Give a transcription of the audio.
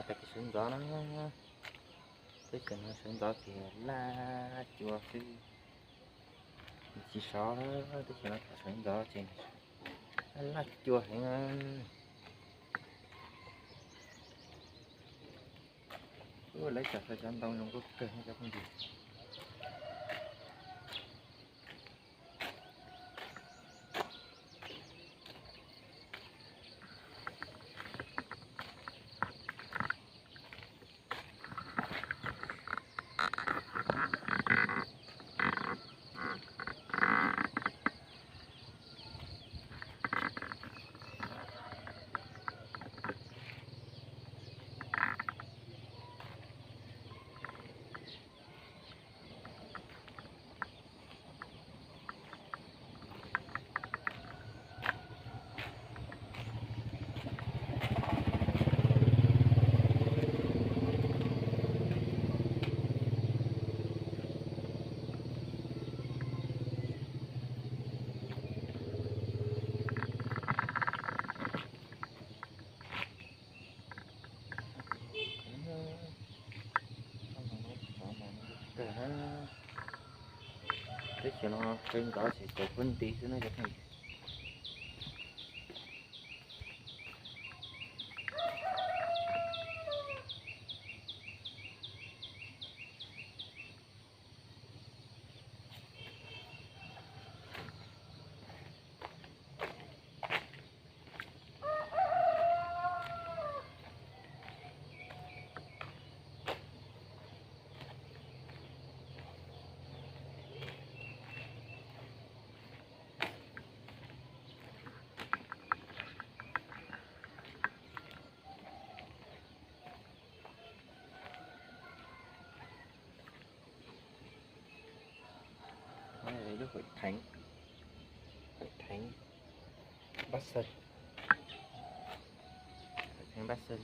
Tag kis sawv ntxov na, teb chaws no sawv ntxov ces laj cua xwb, tsis sov. Teb chaws no thaum sawv ntxov ces laj cua heev. Lawv cov, cov ntoo zoo nkauj kawg cov phooj ywg. Teb chaws no sawv ntxov ces cov kub nti xwb na cov phooj ywg. Lub Hội Thánh, Hội Thánh Bắc Sơn, Hội Thánh Bắc Sơn.